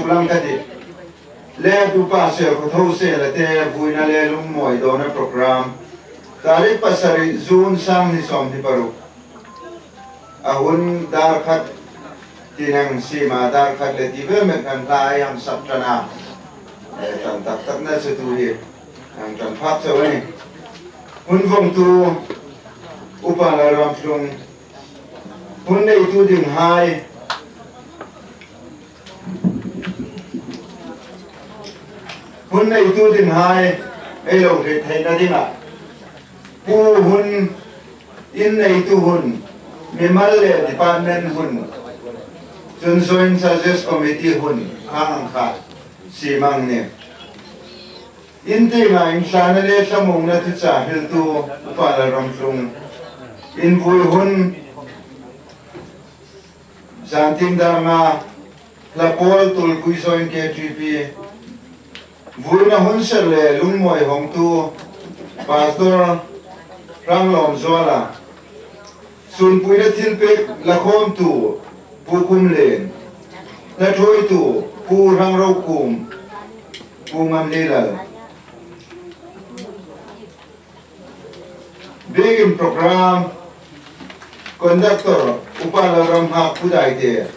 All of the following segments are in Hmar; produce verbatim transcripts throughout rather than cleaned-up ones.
Langkati le Upa Serkhawtho Sela te vuina le lungmawi dawna program, tarik pasari June sâng hni sawmhni paruk a hun dar khat ti nang sima, dar khat le ti vel met kan hla ei hang sak ṭan a. Eh, ṭan tak tak na chu tu hi hang ṭan phak chau a nih. Hun vongtu Upa Lalramthlung, hun neitu dinghai, hun neitu dinghai ei lo hriet theina dingin, pu hun, in neitu hun, mimal le department hun, chun Joint Charges Committee hun, khang ang kha, siem ang nih. In tienga inthlana le thlamuongna thuchah hriltu Upa Lalramthlung, in vui hun, zan tieng dar nga, Hlapawl Tulpui Joint K T P, vuina hun ser le lungmawi hawngtu Pastor Ranglawmzuala, sunpuina thilpek lakhawmtu Pu Kumlen, hla ṭhuoitu Pu Rangro Kum, Pu Ngamlilal. Biekin program conductor Upa Lalramnghak Pudaite,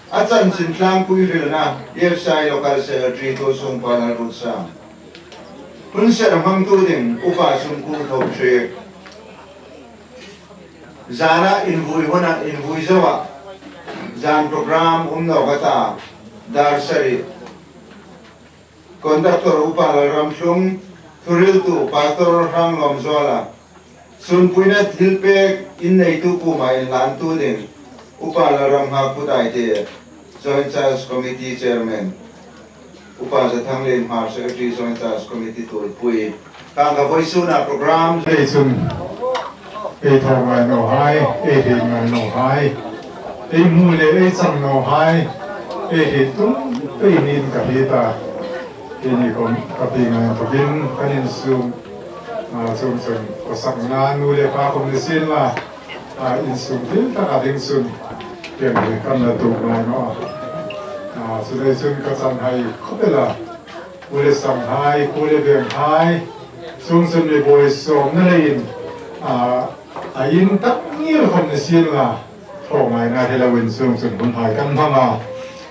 a chanchin tlangpui hrilna E F C I Local Secretary Tuolsung Pa Lalruotsang. Hun ser hmangtu ding Upa Sumkung Thopthriek. Zana invui huna, invui zoa zan program um nawk a ta, dar sari. Conductor Upa Lalramthlung, thuhriltu Pastor Ranglawmzuala, sunpuina thilpek in neitu kuoma inhlantu ding Upa Lalramnghak Pudaite, Joint Charges Committee Chairman, Upa Zathanglien Hmar, Secretary, Joint Charges Committee Tulpui. Khang kha vawisuna program ei chun ei thaw ngai naw hai, ei hriet ngai naw hai, ei hmu le ei chang naw hai, ei hriet tum pei niin ka hriet a. Keini khom ka pi ngai inthokin kan insum, a, chuongchun khawsakna nu le pa khom ni sienla, a, insum dil taka ding chun, keini kan la tuok ngai naw a. A, chuleiin chun ka chan hai khawp el a. Pu le sanghai, pu le venghai, chuongchun mi buoi sawmna leiin, a, a in tak ngir khom ni sienla, thaw ngaina hi loin chuongchun hunhai kan hmang a,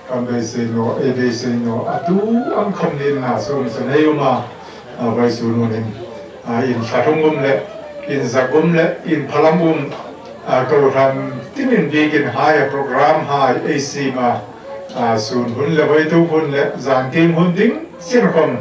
kan beisei naw, ei beisei naw, a tu ang khom ni inla chuongchun ei um a, a, vawisun hunin, a, inthla hung um le, inzak um le, inphalam um, a, kohran timin biekin hai a program hai ei siem a, a, sun hun le vawituk hun le, zan tieng hun ding chen khom,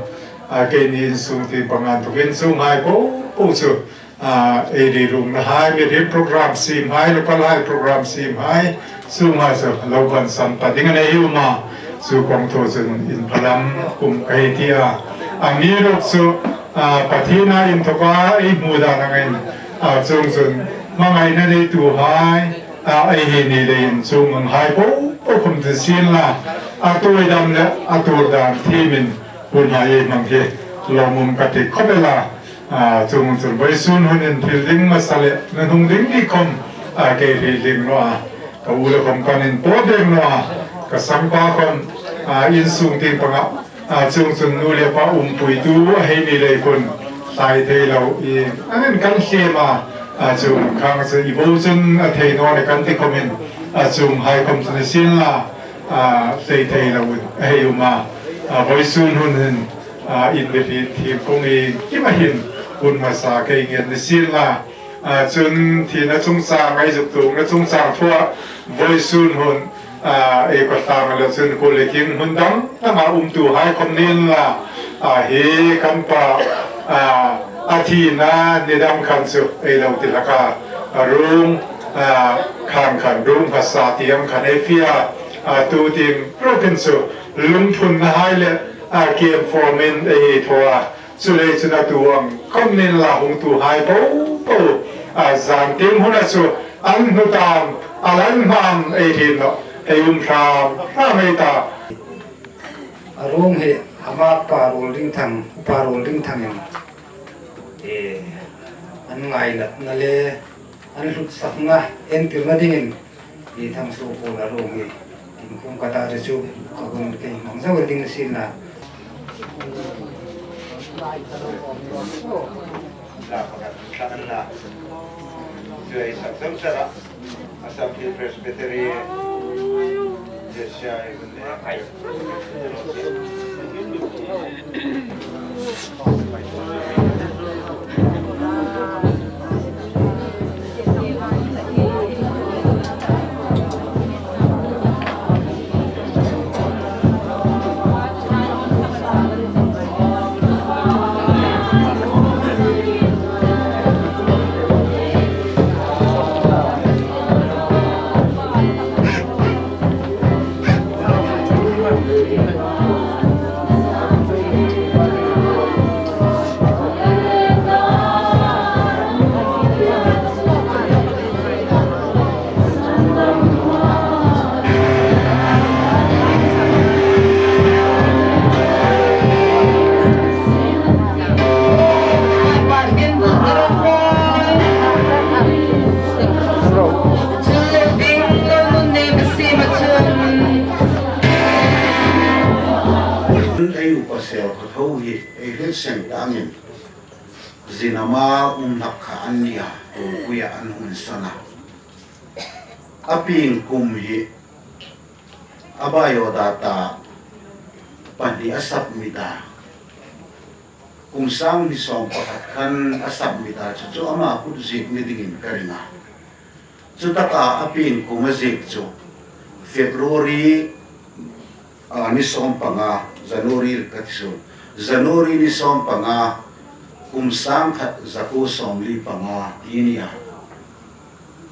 a, keini insung tieng panga inthokin chuonghai po po chu, a, ei ri rungna hai, mihriem program siem hai, local hai program siem hai, chuonghai chu lo ban san ta ding a nei um a, chu kawng thu chun inphalam um ka hei ti a. Amiruokchu, a, Pathiena inthoka ei hmu dan angin, a, chuongchun hmangaina neituhai, a, ei hi ni leiin chuong ang hai po po khom chu sienla, a tuoi dam le a tuor dan thiemin hunhai ei hmang hi lawmum ka ti khawp el a. A, chuongchun vawisun hunin hril ding hmasa le, nunung ding ni khom, a, kei hril ding naw a. Ka u le khom kan inpawl ding naw a. Ka sangpa khom, a, insung tieng panga, a, chuongchun nu le pa umpuitu a hei ni lei khun tlai thei lo i, angin kan hlem a, a, chuong khang chu i bo chun a thei naw ni kan ti khomin, a, chuonghai khom chu ni sienla, a, hlei thei loin a hei um a. A, vawisun hunin, a, in mi hriet thiem kawng iengkima hin hun hmasa kei ngen ni sienla. A, chun thina chungchang, ei zuk tuokna chungchang thua vawisun hun, a, ei khawtlang le chun kul le kieng hmun dang danga umtuhai khom ni inla, a, hi kan pa, a, a thina ni dang khan chu ei lo ti hlak a, a ruong, a, khang khan ruong hmasa tieng khan ei fe a, a, tu tieng ruok hin chu lungphunna hai le, a, kemfawmin ei thaw a. Chuleiin chun a tu ang khom ni inla hungtuhai po po, a, zan tieng huna chu an hnu tam, a lan hmang ei hriet naw, ei um hram hram ei ta. A ruong hi ama pa Ruoldingthang, Upa Ruoldingthangin, e, an ngainatna le an hlutsakna entirna dingin, i Thangsuo Paula ruong hi Kum ka ta chu ka kum te mang zo ding sin la. La pakhat thla an la. Chu ei sak zam sara. Assam Hill Presbytery. Yes, yeah, I will. Ei upa sel kha tho hi, ei hril seng ta angin. Zinama um hlak kha an nia, Tuipuia an hun sana. A pieng kum hi, a biodata pahni a submit a. Kum sang hni sawm pakhat khan a submit a, chu chu ama kut ziek ni dingin ka ring a. Chu taka a pieng kum a ziek chu February, a, ni sawm panga, January ka ti suol. January ni sawm panga, kum sang khat za kuo sawmli panga ti nia.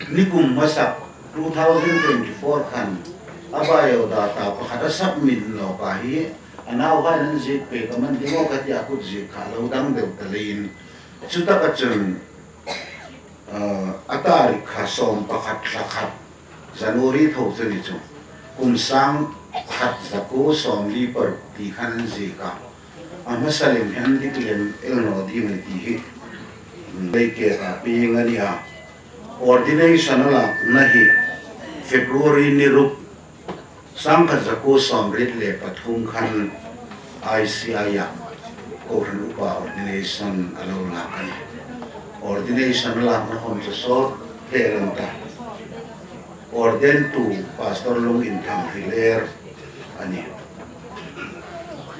Nikum hmasa two thousand twenty-four khan a biodata pakhat a submit nawk a hi, a nauhaiin an ziek pek a man ding aw ka ti a, kut ziek kha lo dang deu ta leiin. Chu taka chun, a, a tarik kha sawm pakhat thla khat January tho chu ni chu. Kum sang khat za kuo sawmli paruk ti khan an ziek a. A hmasa lem hi an dik lem el naw ding a ni ti hi. Lei ke ta pieng a nia. Ordination a lakna hi February ni ruk sang khat za kuo sawmriet le pathum khan I C I a kohran upa ordination a lo lak a nih. Ordination a lakna khom chu sawt hle a ni ta. Ordained to Pastor Lunginthang Hriler a nih.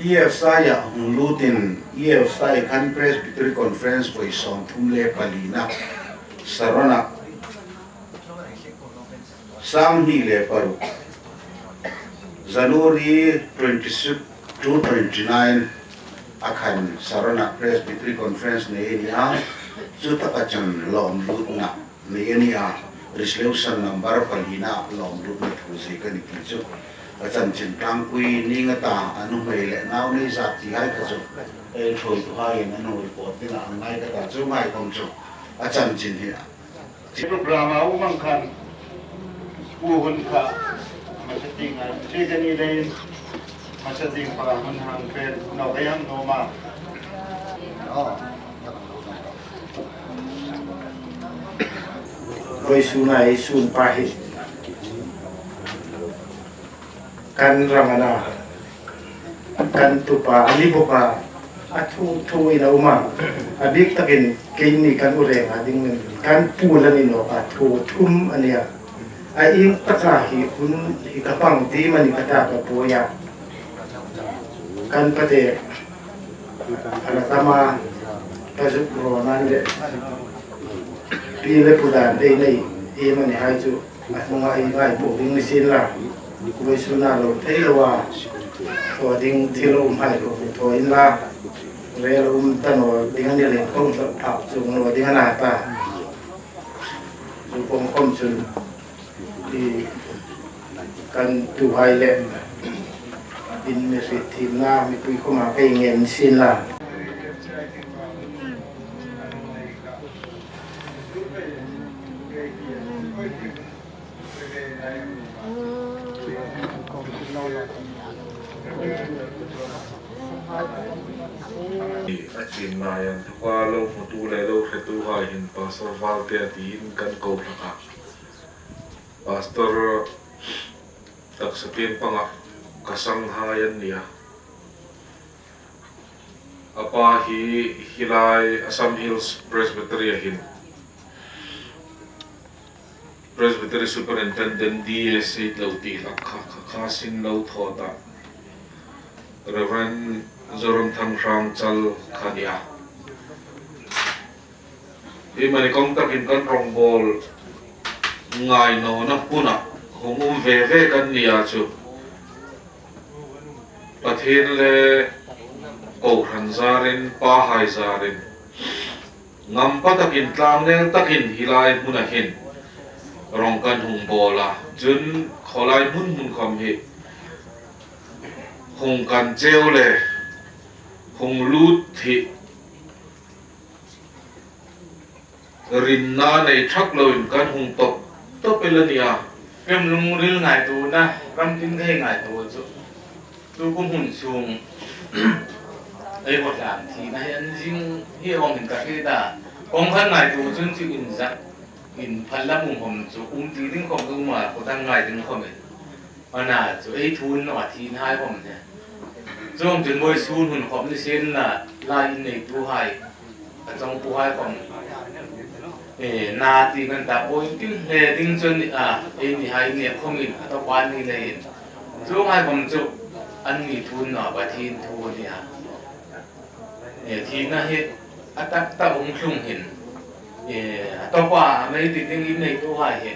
E F C I a hung lutin, E F C I khan Presbytery Conference voi sawmthum le palina Sarona, sang hni le paruk, January twenty-six to twenty-nine a khan Sarona Presbytery Conference nei a ni a, chu taka chun lawmlutna nei a ni a, resolution number palina lawmlutna thu ziek a ni ti chu. A chanchin tlangpui ning a ta, a nuhmei le nau nei zat ti hai kha chu ei thuoituhaiin an hung report dingin a ngai ka ta, chu ngai khom chu a chanchin hi a. Program a um ang khan, pu hun kha, hmasa tieng a, chi ka ni leiin, hmasa tieng pa hun hang pek naw ka hang nuom a. Vawisuna ei sun pa hi kan ram a na, kan tupa a ni bawk a, a thu thu in a um a, a bik takin keini kan u renga ding kan pu la ni nawk a, thu thum a nih a. A ieng taka hi hun hi ka pang ding a ni ka ta ka buoi a. Kan pate a la tam a, ka zuk rawn an le pi le pu dan ei nei, ei mani hai chu a hnunga ei ngai po ding ni sien la. Vawisuna lo thei lo a, thaw ding thil um hai lo thaw inla, rel um ta naw ding a ni leh kong hlak phak chuong naw ding a na ta. Chu kong khom chun, i, kan tuhai le in mi hriet thiemna mipui khoma ka ngen sien la. A chin lai an thuka lo hmutu le lo hretuhai hin Pastor Valte a tiin kan ko hlak a. Pastor Taksa tieng panga ka sanghai an nih a. A pa hi hilai Assam Hills Presbytery-a hin Presbytery Superintendent D S lo ti hlak kha, kha, kha sin lo thaw ta. Reverend Zoram Thanghrangchal kha nia. Hi mani kawng takin kan rawngbawl ngai nawna huna hung um ve ve kan nia chu. Pathien le kohran zarin, pahai zarin, ngam pa takin, tlangel takin hilai hmuna hin rawng kan hung bawl a. Chun khawlai hmun hmun khawm hi hung kan cheu le hung lut hi rinna nei thak loin kan hung tawp tawp el a nia. Kem lungril ngaituona, ram tin thei ngaituo chu. Tu kum hun sung ei khawtlang thina hi an zing hi awm in ka hriet a. Kawng khat ngaituo chun chu inzak, inphal lam um khawm chu um ti ding khawm um a, khawtlang ngai ding khawm in. Ana chu ei thun naw a, thinhai khawm hi. Chuong chun vawisun hun khawm ni sien la, la inneituhai, a chawngpuhai khawm, e, na ti kan ta poi, tin hle ding chu a ni a, ei nihai ni khawmin a tawpa ni leiin. Chuonghai khawm chu an ni thun naw a, Pathien thu a ni a. E, thina hi a tak tak hung tlung hin, e, a tawpa a mei ti ding inneituhai hi,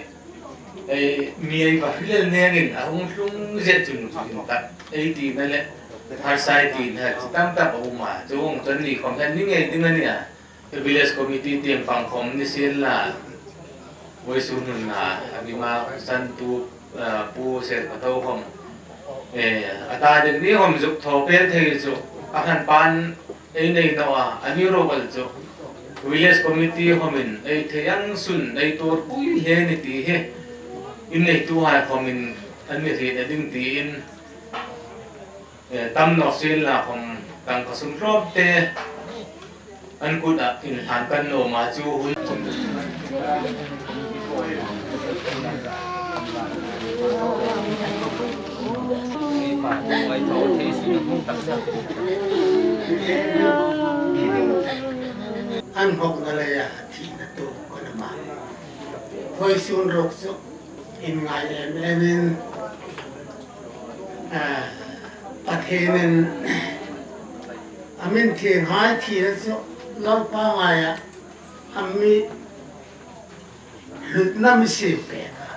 e, mi ei va hrilel nengin a hung tlung zet chung chu hin tak ei tina le harsa ei tina chu tam tak a um a. Chuong chun ni khawm hin ni ngei ding a ni a. Village committee tieng pang khawm ni sien la, vawisun hun a, a mi ma san tu, a, Pu Sel Kha Tho khawm, e, a ta ding ni khawm zuk thaw pel thei chu a hran pan ei nei naw a, a ni ro bal chu village committee khawmin ei thei ang sun ei tuor pui hle ni ti hi inneituhai khawmin an mi hriet a ding tiin, e, tam naw sien la khawm tangka sum hlawm te an kutah inhlan kan nuom a, chu hun an hawkna leia thina tuok kan ma. Vawisun ruok chu inngai em emin, a, Pathienin a mi thinhai thina chu Lalpa ngaia a mi hlutna mi siem pek a.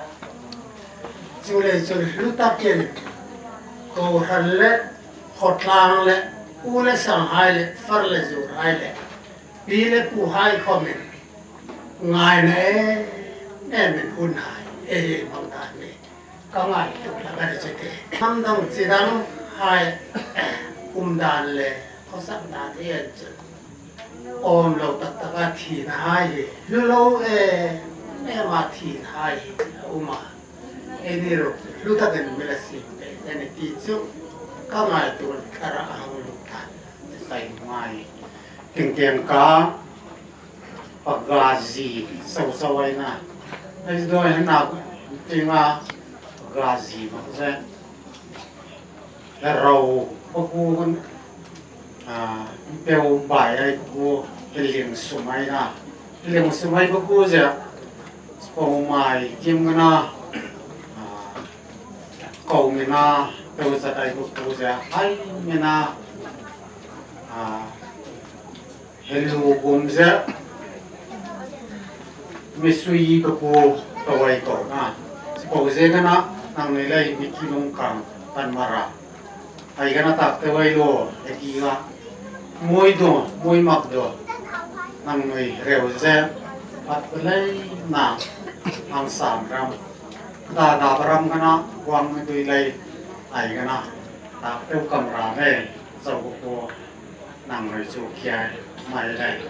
Chuleiin chun hlu takin kohran le khawtlang le u le sanghai le far le zurhai le pi le puhai khawmin ngaina em emin hunhai ei hmang dan ni ka ngaituo hlak a ni chu te. Hnam dang chi danghai um dan le khawsak dan hi en chu awm lo tak taka thinhai hi, hlu lo em ema thinhai hi a um a. Eini ruok hlu takin mi la siem pek a ni ti chu ka ngaituo thar a hang lut a. Sai ngai. Ting tieng ka Pagazi sau sau ei na. Ei doi hna ting a Pagazi ma ze. La rau pa ku kan, a, peu bai ei ku, ling sum ei na. Ling sum ei pa ku ze. Ko mai kim na. A, ko mi na, peu zat ei pa ku ze. Ai mi na. A, Helu bum ze, mi sui ka pu ka wai ko na. Ko ze ka na, nang nei lai mi ki lung kang kan mara. Ai ka na tak te wai lo, e ki ga. Mui do, mui mak do. Nang nei reu ze, pat lai na, nang sam ram. Da da ram ka na, wang mi dui lai, ai ka na. Tak te kam ra me, zau ko ko. Nang hoi chu kia mai lai.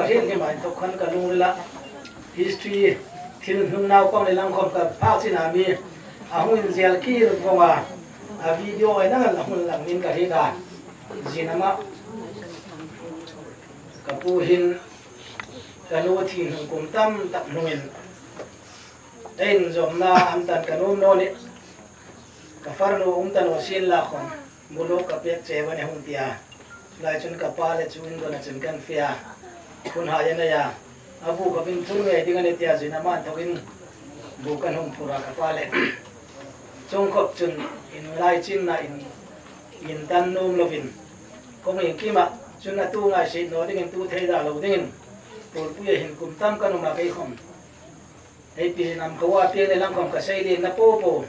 Hi ni mai tok khan ka lungrila history thil hnung naupang le lang khom ka phak chin a mi a hung inzel kir vong a, a video ai nang la hun lang min ka hriet a. Zin ama ka pu hin ka nu thi hnung kum tam tak hnungin ei inzawmna an tan ka nuom naw ni. Ka farnu um ta naw sien la khom, buluk ka pek che va ni hung tia. Lai chun ka pa le chu in dona chun kan fia. Hun hai a nei a. A bu ka bin thur ngei ding a ni tia zin ama inthokin bu kan hung phur a ka pa le. Chung khop chun in lai chin na in, in tan nuom lovin. Kong in kima chun a tu ngai si naw dingin tu thei da lo dingin. Tulpuia hin kum tam kan um a kei khom. Ei pi nam ko a pi le lang khom ka sei le na po po.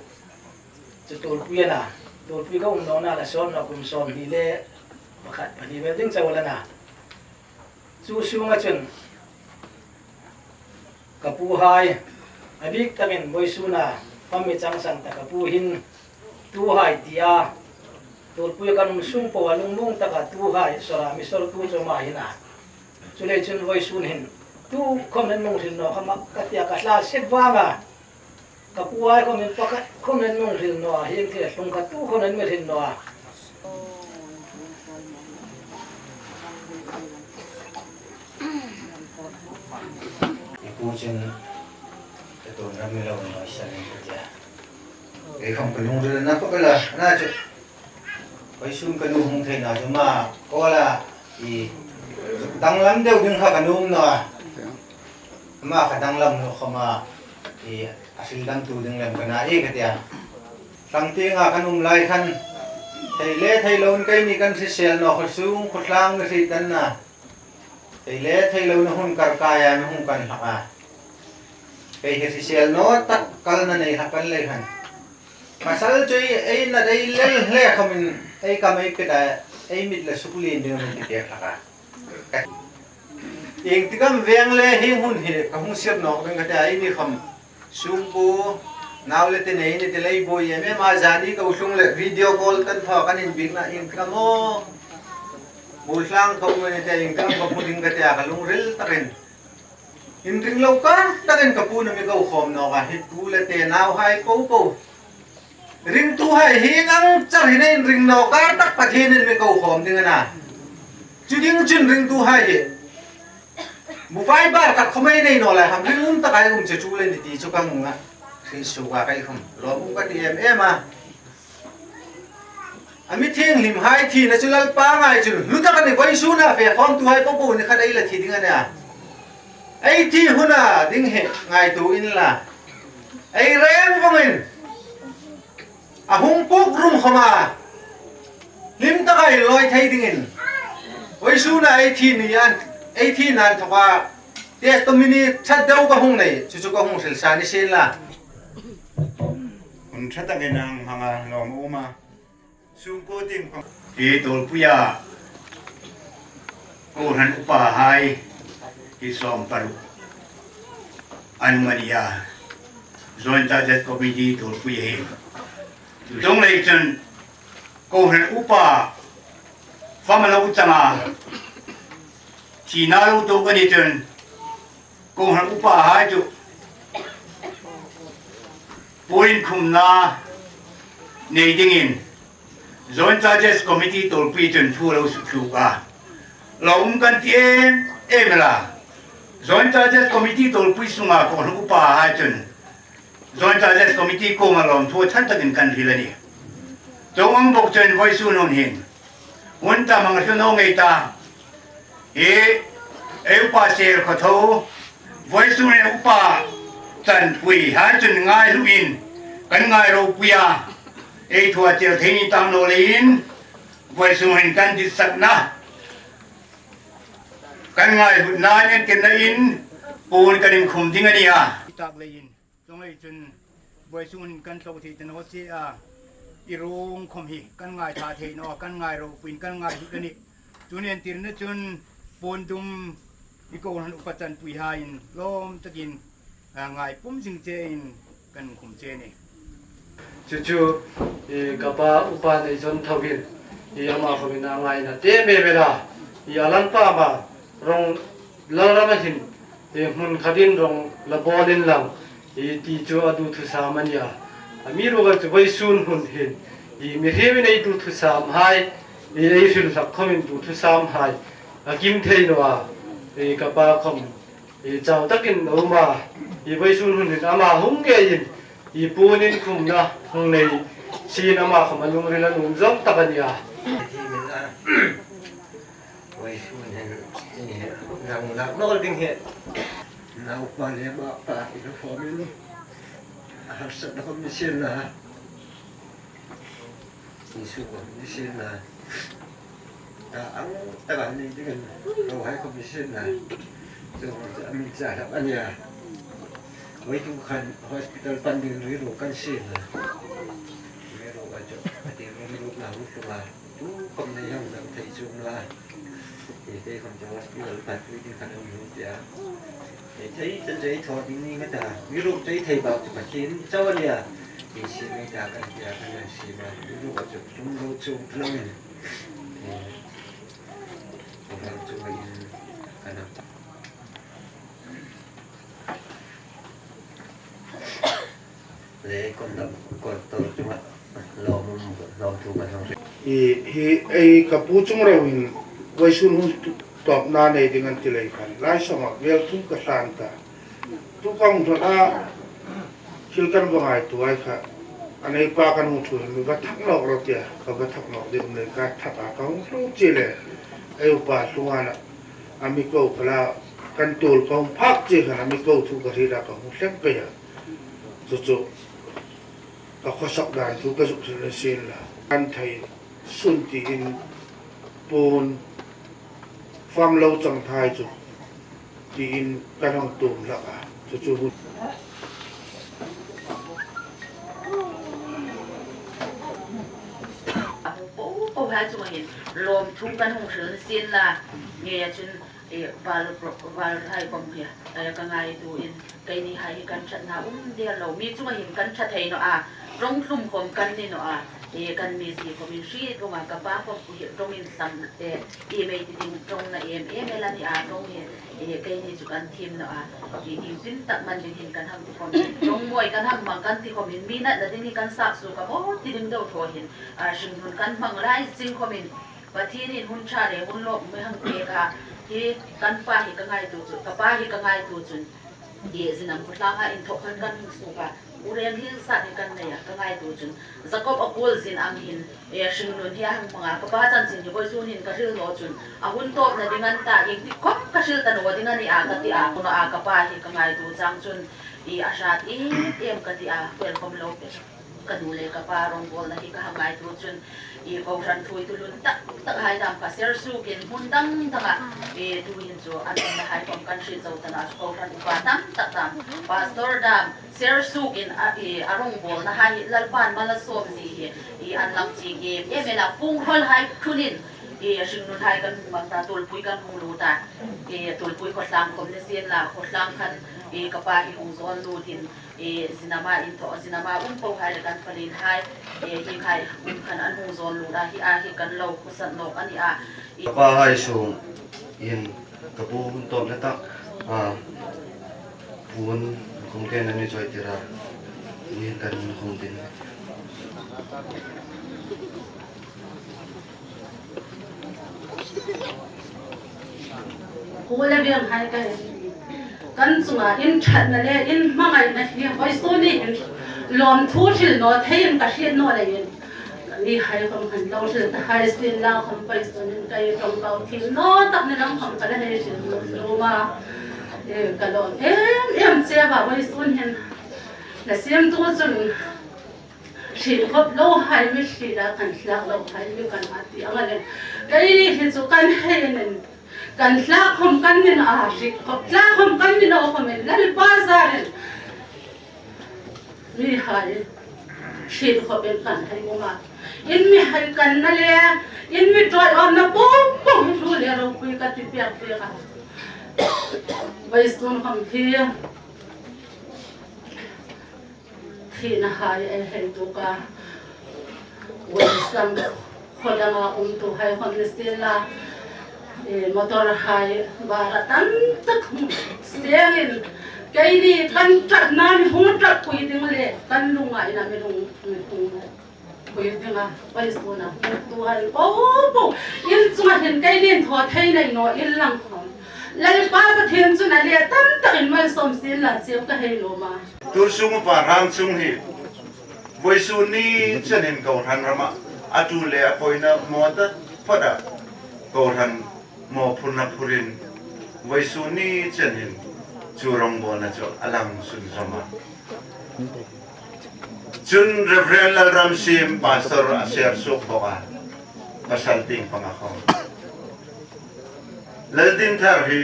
Chu tulpui a na, tulpui ka um nawna la sawm na kum sawm hni le pakhat pahni vel ding chau la na. Chu sunga chun ka pu hai, a bik takin vawisuna, pami chang sang ta ka pu hin, tu hai tia, tulpui kan um sung po a lungmung taka tu hai, sawra mi sawr tu chu ma hi na. Chu le chun vawisun hin, tu khom nan nung hril naw khama, ka tia ka hla se vanga. Ka pu ai khom in pakhat khom nan nung hril naw a, hieng thil hlung khat tu khom nan mi hril naw a. I pu chun ka tun ram mi lo naw san in ka tia. Ei khom ka lungril na khop el a, na chu. Vawisun ka nu hung theina chu ma, ko la, i, danglam deu ding kha ka nuom naw a. Ma kha danglam naw khoma, i, a hril dam tu ding lem ka na e ka tia. Tlang tienga kan um lai khan, thei le thei loin keini kan hrisel naw khaw sung khaw tlang mi hriet dan na. Thei le thei loin hun kar kaia mi hung kan hlak a. Kei hi hrisel naw tak kalna nei hlak kan lei khan. Pasal chu ei, ei nat ei lel hle khomin, ei kam ei pet a, ei mit la suk lien ding min ti pek hlak a. Ieng tik am veng le hi hun hi ka hung sir nawk ding ka tia, ei ni khom. Sungpu, nau le te nei ni te lei boi em em a, zani ka u hlung le video call kan thaw kan inbikna ieng tik am aw. Bul hlang ka um ni te ieng tik am ka hmu ding ka tia ka lungril takin. Inring lo kar takin ka pu na mi ko khom nawk a, hi pu le te nau hai po po. Ringtuhai hi ngang char hin a inring naw kar tak Pathienin mi ko khawm ding a na. Chu ding chun ringtuhai hi bufai bar khat khawm ei nei naw lai ham, ringum takin um che chu le ni ti chu ka nung a. Hri suka ka i khum lawm um ka ti em em a. A mi thienghlimhai thina chu Lalpa ngai chun hlu tak a ni, vawisuna fe khawmtuhai po po ni khat ei la thi ding a nia. Ei thi huna ding hi ngaituo inla, ei reng vongin a hung puk rum khawma hlim taka inlawi thei dingin vawisuna ei thi ni an, ei thi nan thoka testimony ṭha deu ka hung nei, chu chu ka hung hril sa ni sienla. Hun ṭha takin a hmang a, lawm um a. Sungkuo ting pang. Hi Tuolpuia kohran upahai hi sawm paruk an um a nia. Joint Charges Committee Tuolpui hi. Chuong lei chun kohran upa fama lo changa thina lo tuok a ni chun, kohran upahai chu puoinkhumna nei dingin Joint Charges Committee Tuolpui chun thu lo suk hluk a. Lawm kan ti em em la. Joint Charges Committee Tuolpui sunga kohran upahai chun Joint Charges Committee kuoma lawmthu ṭha takin kan hril a nih. Chuong ang bawk chun vawisun hun hin hun tam ang hlu naw ngei ta. Hi ei upa Sel Khawtho, vawisun hin upa chanpuihai chun ngai hluin kan ngai ropui a. Ei thu a chel thei ni tang naw leiin vawisun hin kan ditsakna, kan ngai hlutna ngen kenna in puon kan inkhum ding a nia. Tak leiin. Chuong lei chun vawisun hin kan tlo thei ta naw che a, i ruong khawm hi kan ngaitha thei naw a, kan ngai ropuiin kan ngai hlut a nih. Chu nen tirna chun puon dum i kohran upa chanpuihaiin lawm takin, a, ngai pum zing chein kan khum che a nih. Chu chu, i, ka pa upa Neizon Tho hin, i, ama khawmin a ngaina te me me la, i, a lan pa ma rong Lalrama hin, e, hmun khatin rawng la bawl inlang, e, ti chu a duthusam a nih a. Amiruokchu vawisun hun hin, e, mihriemin ei duthusam hai, e, ei hril hlak khawmin duthusam hai a kim thei naw a, e, ka pa khawm, e, chau takin a um a, e, vawisun hun hin ama hung ngeiin, e, puon inkhumna hung nei sin ama khawm a lungril a nuom zawng tak a nih a. Vawisun hin, e, rawng lak naw ding hi. Naupa le mapa hi lo khawmin, harsatna khawm ni sien la, insuk khawm ni sien la, ta ang taka nei dingin, lo hai khawm ni sien la, chu a min cha hlak a nih a. Vawituk khan hospital pan ding rilru kan sien la. Rilru a chu, a ti rilru na hung tlung a. Tu khawm nei hang dam thei chuong naw a. E, kei khawm chu hospital panpui ding khan a um hlak a tia. E, thei chan chu ei thaw ding ni ngei ta. Rilru chu ei thei bak chu Pathien chau a nih a. E, siem ei ta kan tia kan lo siem a. Rilru a chu tlung lo chuong tlungin. E, program chu mai in kan a. Le kon dam, kon to chunga lawm, lawmthu kan hang hril. I, hi, ei ka pu Chungrau hin vawisun hun tawpna nei ding an ti lei khan, lai sawma vel thu ka hlan ta. Tu ka hung ṭhut a, thil kan va ngaituo ai kha. A nei pa kan hung ṭhu hin mi va thak nawk rawh tia, ka va thak nawk ding um leiin ka thak a, ka hung tlung chie le. Ei upa tlung a na, a mi ko ka la, kan tuol ka hung phak chie khan a mi ko thu ka hriet a, ka hung thleng pei a. Chu chu ka khawsak dan thu ka zuk hril sien la. Kan thei sun tiin puon fam lo chang thei chu tiin kan hang tuom hlak a. Chu chu hun. Po po hai chunga hin lawmthu kan hung hril sien la. Nge a chun, e, val pro-, val hai khawm hi, e, ka ngaituoin, keini hai hi kan ṭhatna um der lo. Mi chunga hin kan ṭha thei naw a, ṭawng tlum khawm kan ni naw a, e, kan mizie khawmin hriet vawng a, ka pa khawm hi ṭawng inhlam, e, e, mei ti ding ṭawng na em em el a nih a, ṭawng hi, e, keini chu kan thiem naw a, e, iengtin tak man ding hin kan hang ti khawmin, ṭawng mawi kan hang hmang kan ti khawmin, mi natna ding hi kan sak suok a maw ti ding deu thaw hin, a, hringnun kan hmang lai zing khawmin, Pathienin hun ṭha le hun lawm mi hang pek a, hi kan pa hi ka ngaituo chu, ka pa hi ka ngaituo chun, hi Zinam khawtlanga inthawk khan kan hung suok a, u reng hil sat hi kan nei a, ka ngaituo chun, Jakob a kuol zin ang hin, e, hringnun hi a hang hmang a, ka pa chanchin hi vawisun hin ka hril naw chun, a hun tawpna ding an ta, iengtik khawp ka hril ta naw ding a nih a, ka ti a, ka pa hi ka ngaituo chang chun, i a hrat em em ka ti a, fel khawm lo pe. Ka nu le ka pa rongbawlna hi ka hang ngaituo chun, i kohran thuoitu hlun tak tak hai dam kha ser suokin hmun dang danga, i tuhin chu an umna hai khawm kan hriet zo ta naw a, chu kohran upa tam tak dam, pastor dam, ser suokin a, i a rongbawlna hai hi Lalpan mal a sawm zie hi, i an lang ching em em el a, fung hrawl hai thunin, i hringnun hai kan hung hmang ta, Tuolpui kan hung lut a, i Tuolpui khawtlang khawm ni sien la, khawtlang khan, i ka pa hi hung zawn lutin, e, Zinama inthawk, Zinama um po hai le kan falen hai, e, hi hai um khan an hung zawn lut a, hi a hi kan lo khawsak nawk a nih a. E, ka pa hai sungin ka pu hun tawpna tak, a, puon khawm ken an mi chawi tir a, ni kan hung din. Pu le veng hai ka, kan chunga in ṭhatna le in hmangaina hi vawisun ni hin lawmthu hril naw theiin ka hriet naw leiin, mi hai khawm han lo hril ta hai sien la khawm vawisun hin ka ṭawngkam thim naw tak ni lam khawm ka la hei hril nuom a. E, ka lawm em em che a, vawisun hin la siemtu chun hriet khawp lo hai mi hriet a, kan thlak lo hai mi kan a ti ang a nih. Keini hi chu kan hei nen, kan thlak khawm kan ni naw a, hriet khawp thlak khawm kan ni naw khawmin Lalpa zarin mi hai hriet khawpin kan hei um a. In mi hai kanna le, in mi ṭawiawmna pawng pawng hi hlu le ropui ka ti pek pek a. Vawisun khawm hi thina hai ei hei tuok a, vawisang khaw danga umtu hai khawm ni sien la, E, motor hai bara tam tak sengin, keini kan ṭhatna mi hung ṭhatpui ding le kan lungngaina mi hung, mi hung pui dinga vawisuna hung tu hai po po in chunga hin keini thaw thei nei naw inla khom, Lalpa Pathien chun a le tam takin malsawm sien la cheu ka hei lawm a. Tu sung pa rang chung hi vawisun ni chenin kohran rama a tul le a poina maw ta phawta kohran mawphurna phurin vawisun ni chenin chu rongbawlna chu a lang sunzawm a. Chun Reverend Lalramsiem Pastor a ser suok bawk a, pasal tieng panga khom. Laldinthar hi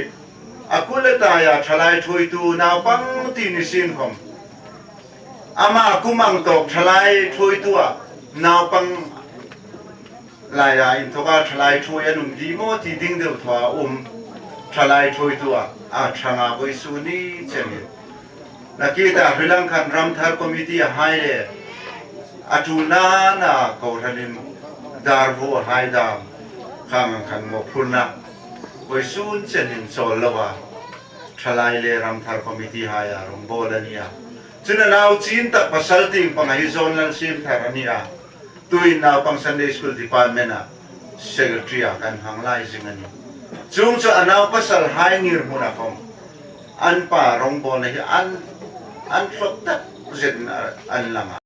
a kul a taia ṭhalai thuoitu naupang ti ni sien khom, ama kum ang tawk ṭhalai thuoitu a, naupang laia inthoka ṭhalai thuoi an um di maw ti ding deu thaw a um, ṭhalai thuoitu a, a ṭhanga vawisun ni chenin. Nakie ta hrilang khan ramthar committee a hai le a ṭulna na kohranin darvu a hai dam khang ang khan mawphurna vawisun chenin chawl loa ṭhalai le ramthar committee haia rongbawl a nih a. Chun a nau chin tak pasal tieng panga hi Zonal Siemthar a nih a. Tuin naupang Sunday School Department-a secretary-a kan hang lai zing a nih. Chuong chu a nau pasal hai ngirhmuna khom an pa rongbawlna hi an, an hlawp tak zetin an lang a.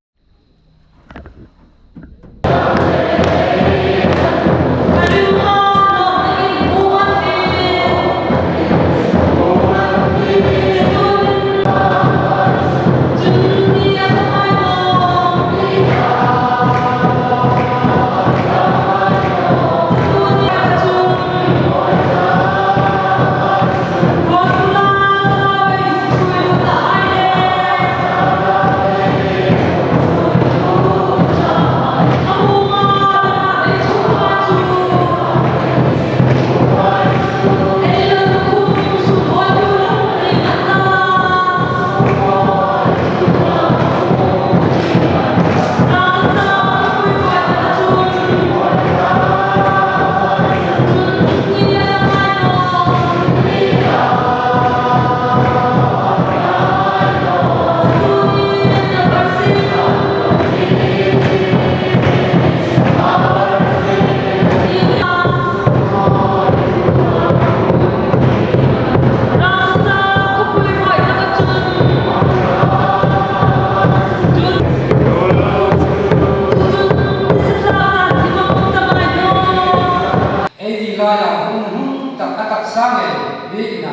Ei ti laia hung hung tak a taksa ngei biekin a,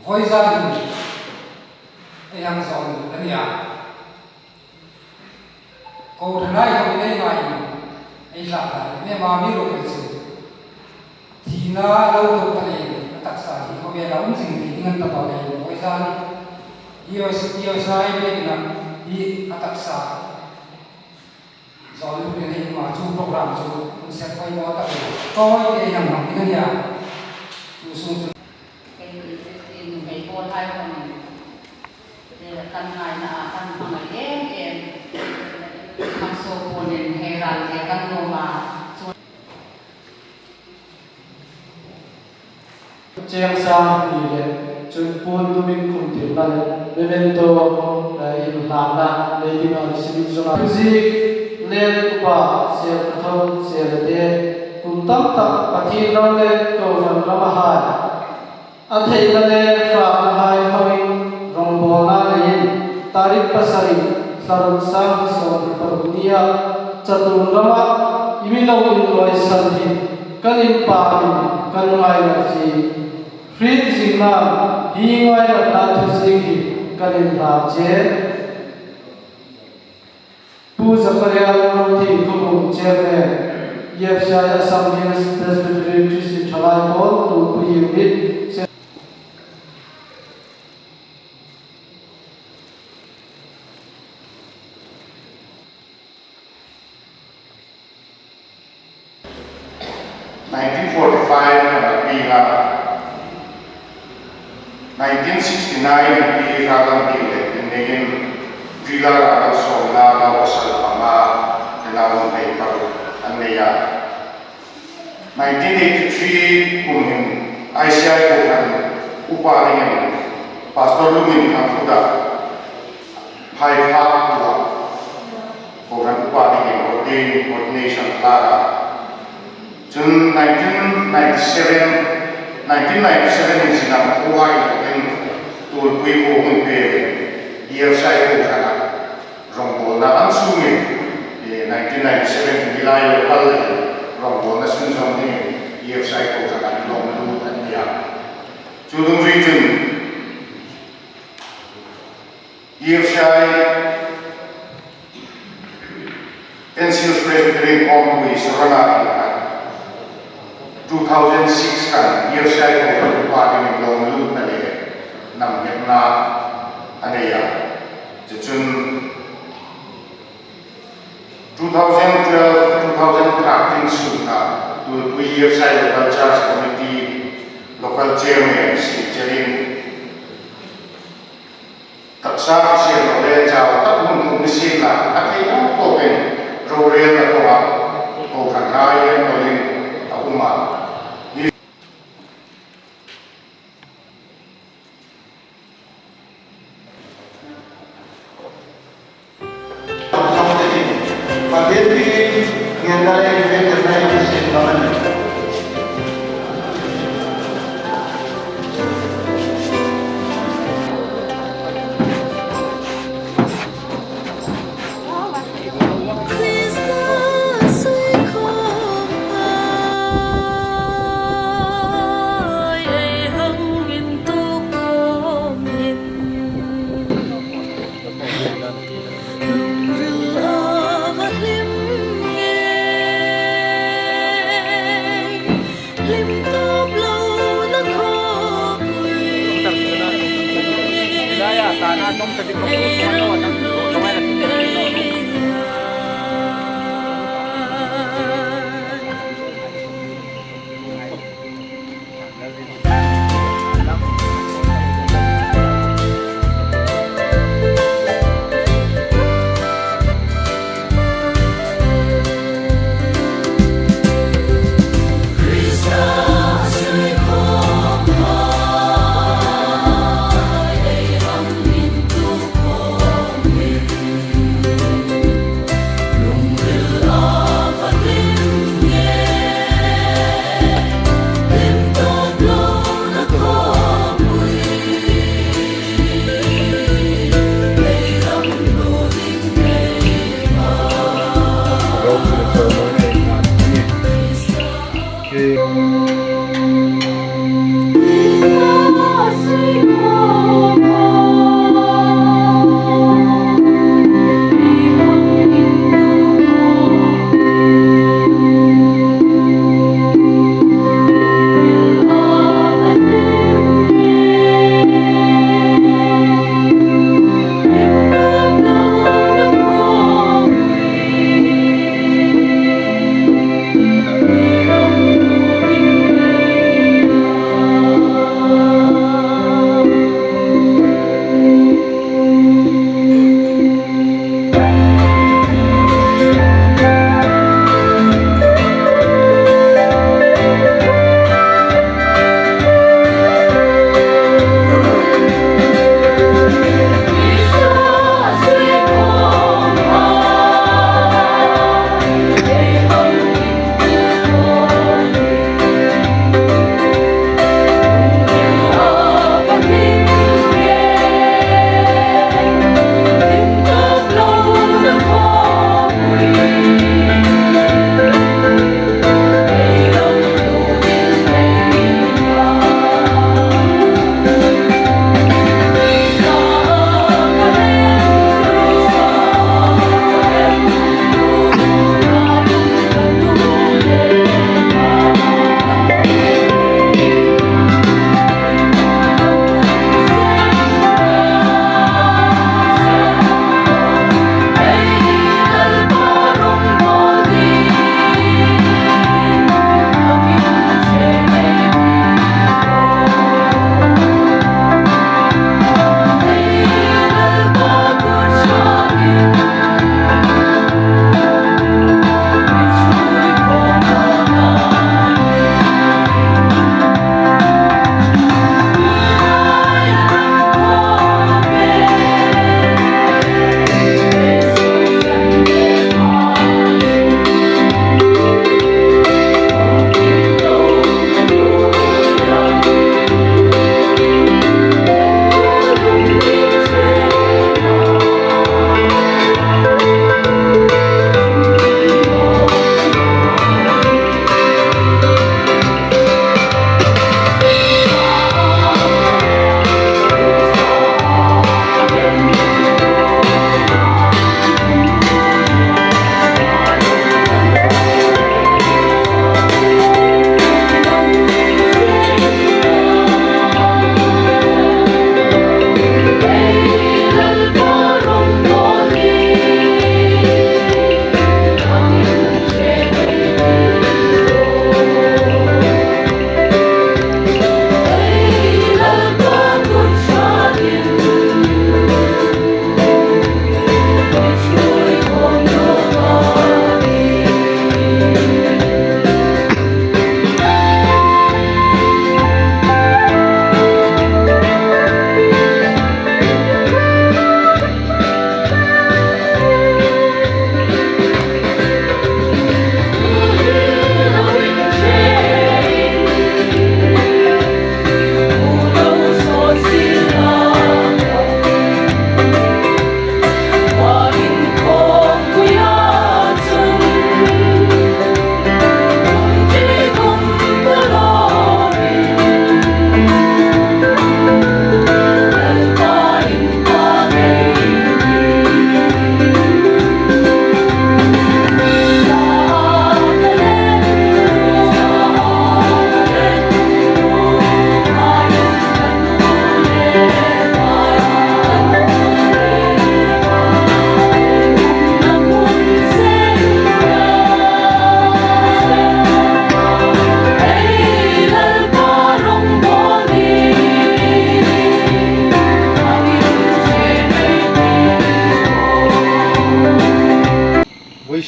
vawizan ei hang zawng a nih a. Kohranhai khawm ei ngaiin ei tlak lai, mi ma mi lo kal chu. Thina lo tlak ta leiin a taksa hi khawvela um zing thei ding a ni ta naw leiin vawizan hi, hi, hi, hi a taksa. Zawng lut ni nei ma chu program chu hun sep poi maw tak le. Kawng te yang mang ding a nia. Chu sung chu. Kei tu i te tin hei pawl hai khawm in, eh, kan ngaina a kan hmangai em em. Kan so pawnin hei ral te kan nuom a. Chu Cheng sang hni le chun puon tumin khum tirna le memento, eh, inhlanna nei ding a ni sim zong a. Zik le upa Sel Tho Sel te kum tam tak Pathien ram le kohran ram a hai a theina le hratna hai hmangin rongbawlna neiin tarik pasari thlaruk sang hni sawmhni paruk nia chatuon rama i mi lo inlawisan hi kan inpakin kan ngaina chi hriet zingna hi ngainatna thu ziek hi kan inhlan che. Pu Zakaria Lalthienghmung, Chairman, E F C I Assam Hills Presbyterian Christian Thalai Pawl, Pu Pu Yim Mit, Nineteen forty-five a bîk a, nineteen sixty-nine a bîk a, kan bîk le tin neiin, Vila a kan sawmna nau pasal panga, te nau hmei paruk an nei a. Nineteen eighty-three kum hin I C I kohran upa dingin Pastor Lunginthang kuta phai phak tua kohran upa dingin ordain, ordination a thlak a. Chun nineteen ninety-seven, nineteen ninety-seven in sinam khua inthawkin Tulpui khuo hung pêk, E F C I kohran a rongbawlna an sungin, eh, nineteen ninety-seven hi lai local rongbawlna sunzawm dingin E F C I kohran an lawm lut an nia. Chu dungzui chun E F C I N C S Presbyterian Khawmpui Sorana in khan two thousand six khan E F C I kohran upa dingin lawm lutna le hnam nghetna a nei a. Chu chun two thousand twelve, two thousand thirteen sung kha Tulpui E F C I Local Church Committee, Local Chairman Sri Cherin, taksa sir lo le chau tak hun hun ni sin la, a thei ang to pen, rorelna ko a, kohran ngai en to in a um a.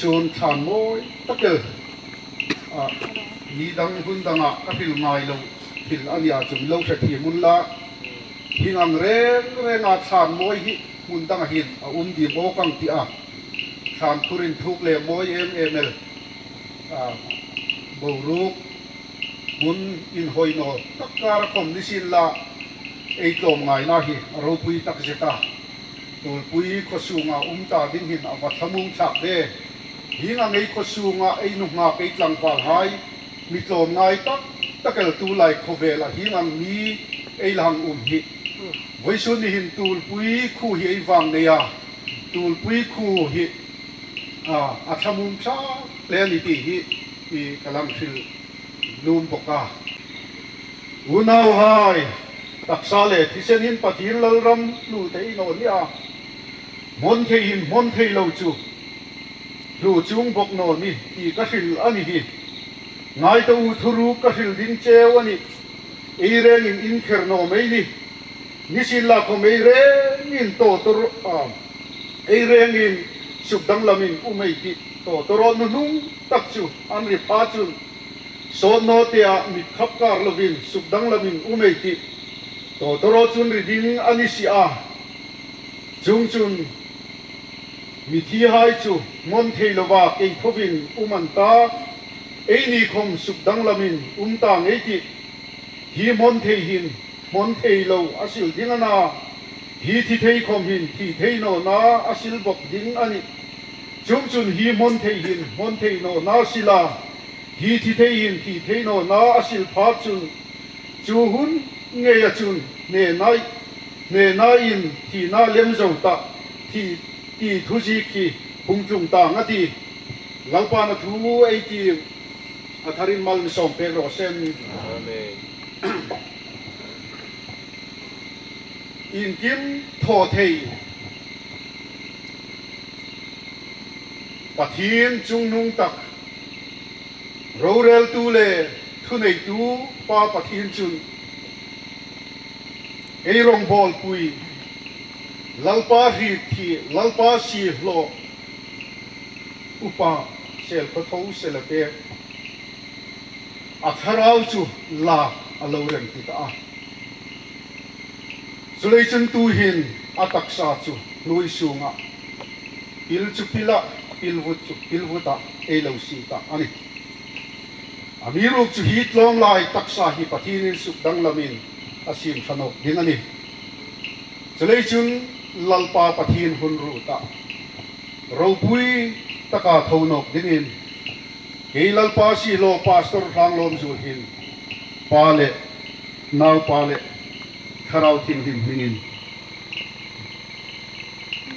Chun thlân mawi tak el, a, ni dang hun danga ka hril ngai lo thil a nia chu mi lo hre thiem unla. Hieng ang reng renga thlân mawi hi hmun danga hin a um ding bawk ang tia. Thlân thurin thuk le mawi em em el. A, boruok hmun inhawi naw tak kara khawm ni sienla, ei tlawmngaina hi a ropui tak zet a. Tulpui khaw sunga um ta ding hin a va thlamuong thlak de. Hieng ang ei khaw sunga ei nunghak ei tlangvalhai, mi tlawmngai tak tak el tulai khawvela hieng ang mi ei la hang um hi. Vawisun ni hin Tulpui khuo hi ei vang nei a. Tulpui khuo hi, a, a thlamuong thlak hle a ni ti hi, i ka lang hril nuom bawk a. Unauhai, taksa le thisen hin Pathien lalram hlu thei naw ni a. Hmawn thei hin hmawn thei lo chu hlu chuong bawk naw ni ti ka hril a ni hi. Ngai ta u, thuruk ka hril ding cheu a nih. Ei rengin in kher naw mei ni. Ni sienla khawm ei rengin tawtawrawh, a, ei rengin sukdanglamin um ei tih. Tawtawrawh nuhnung tak chu an ri pha chun, sawt naw tea mit khap kar lovin sukdanglamin um ei tih. Tawtawrawh chun ri ding a ni si a. Chuongchun mithihai chu hmawn thei lova kei thovin um an ta, eini khawm sukdanglamin um tang ei tih. Hi hmawn thei hin hmawn thei lo a sil ding a na, hi thi thei khawm hin thi thei nawna a sil bawk ding a nih. Chuongchun hi hmawn thei hin hmawn thei nawna a sil a, hi thi thei hin thi thei nawna a sil pha chun, chu hun ngeia chun hnenai, hnenain thina lem zo ta, thi, ti thuziek hi hung tlung tang a tih. Lalpan a thu ei ti, a tharin mal mi sawm pek raw se. Amen. Iengkim thaw thei, Pathien chungnung tak, roreltu le thuneitu Pa Pathien chun ei rawngbawlpui, Lalpa hriet thi, Lalpa siehlaw, Upa Selkhawtho Selape, a thlarau chu lak a lo rem ti ta a. Chuleiin chun tuhin a taksa chu hnuoi sunga pil chu pila, pilvut chu pilvuta ei lo sie ta a nih. Amiruokchu hi tlawmlai taksa hi Pathienin sukdanglamin a siem ṭha nawk ding a nih. Chuleiin chun Lalpa Pathien hun ruota, ropui taka tho nawk dingin, kei Lalpa siehlaw Pastor Hranglawm Zuol hin Pa le Naupa le Thlarau Thienghlim hmingin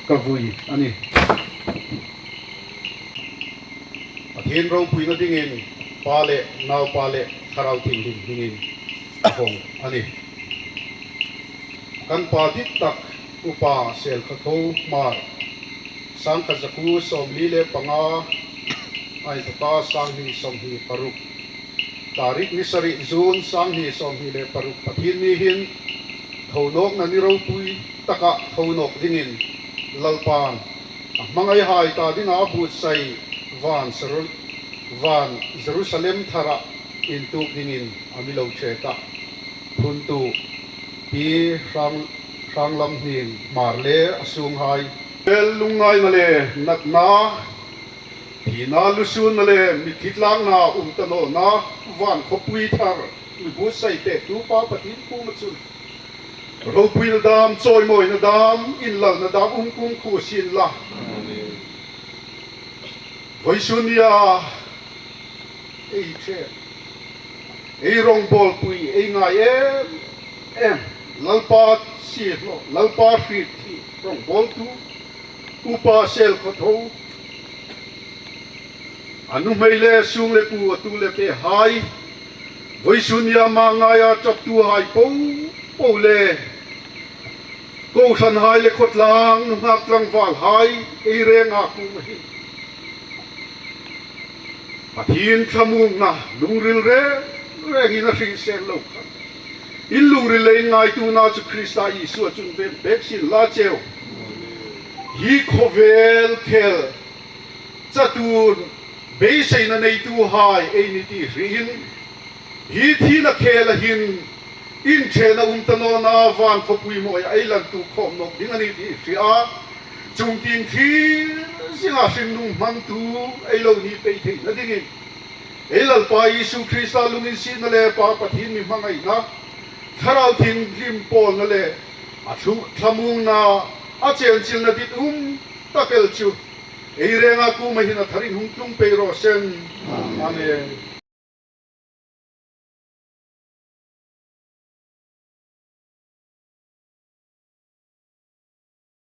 ka vui a nih. Pathien ropuina dingin Pa le Naupa le Thlarau Thienghlim hmingin ka hawng a nih. Kan pa dit tak Upa Selkhawtho Hmar, sangkhat zakuo sawmli le panga, a inthawka sanghni sawmhni paruk, tarik ni sari June sanghni sawmhni le paruk Pathienni hin tho nawkna ni ropui taka tho nawk dingin Lalpan a hmangaihai ta dinga a buotsai van Jeru-, van Jerusalem thara intuok dingin a mi lo che ta. Phuntu Pi Hrang, Hranglamhning Hmar le a sunghai. Bel lungngaina le natna, thina lusunna le mitthi tlakna um ta nawna van khawpui thar mi buotsai pektu Pa Pathien kuoma chun ropuina dam, chawimawina dam, inlalna dam um kumkhuo sienla. Vawisun nia ei che, ei rawngbawlpui, ei ngai em em, Lalpa siehlaw, Lalpa hriet thi rawngbawltu Upa Selkhawtho, a nuhmei le sung le pu, a tu le pehai, vawisun nia hmangaia ṭaptuhai po po le kohranhai le khawtlang nunghak tlangvalhai, ei renga kuoma hin Pathien thlamuongna lungril reng rengin a hriet seng lo khan, in lungril le in ngaituona chu Krista Isua chun veng pek sienla cheu. Hi khawvel khel chatuon beiseina neituhai ei ni ti hriin, hi thina khela hin inṭhena um ta nawna van khawpui mawi ei lantu khawm nawk ding a ni ti hria. Chungtieng thil zinga hringnun hmangtu ei lo ni pei theina dingin ei Lalpa Isu Krista lunginsietna le Pa Pathien mi hmangaina, Thlarau Thienghlim pawlna le a thu thlamuongna, a chenchilna ditum tak el chu ei renga kuoma hin a tharin hung tlung pei raw seh. Amen.